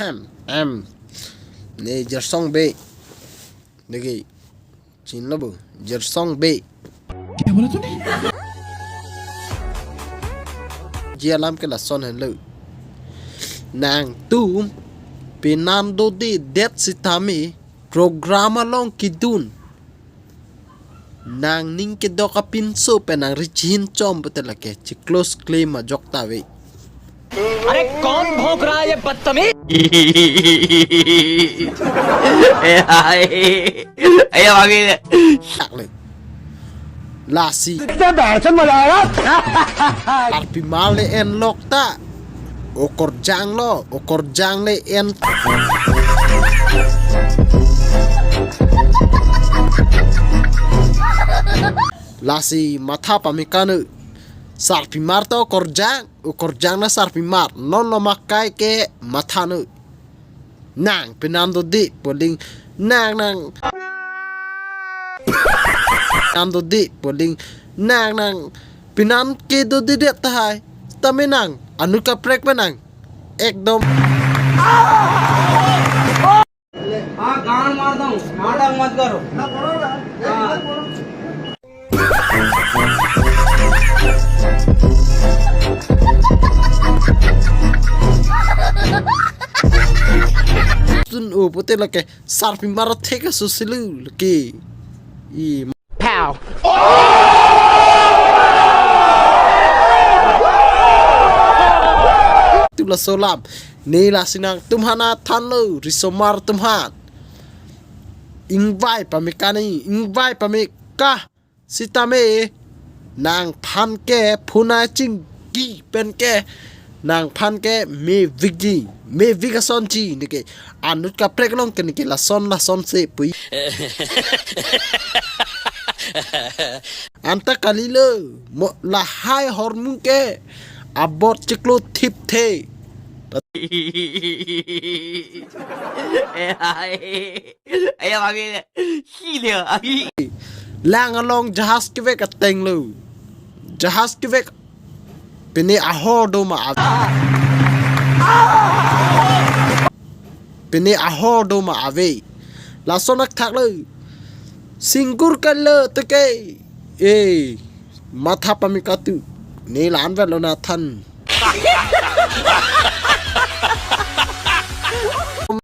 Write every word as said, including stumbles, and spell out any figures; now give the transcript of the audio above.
Em, em. Ne Jirsong Bey. Neke. Chinilo bo. Jirsong Bey. Kya bola tune? Ji alam ke lason henlo. Nangtum pinan dodedet sitame program along kedun. Nangning kedok apinso pen nang richihin chom pute lake chiklos claim ajok ta ave. अरे कौन भौंक रहा है ये बदतमीज? Ayo, Bang. Sakle. Lasi. Kita bahas malah. Arpi male en lok ta. Okorjang lo, okorjang le en. Lasi matha pamikanu. Sarpimar to okorjang, okorjang na sarpimar. Non lo makai ke mathanu. Nang pinan dode poling nang nang. Pinan dode poling nang nang. Pinan ke dodedet tahai. Tame nang anut kaprek pe nang. Ekdom. हाँ, गांड मार दूं, नाटक मत करो। हाँ। Sun o pute lake sarpimar thek aso silu lake. I Pow. Tu laso alam. Ne lasi nangtum aphan thanlo, risomar atum aphan. Ingvai pamikani, ingvai pamika. Sitame nangphan ke phone achingki pen ke nangphan ke mevik ji, mevik ason ji neke anut kaprek along ke neke lason lason se pui. Anta kalilo mo lahai ahormu ke abot chiklo thip the. Ayo, Bang. Hilio, Bang. Lang along jahas kevek atenglo. Jahas kevek pine ahor do ma ave. Pine ahor do ma ave. Lason akthak lo. Singkur kalo teke. Eh, matha pamikatu. Ne lan velo na than.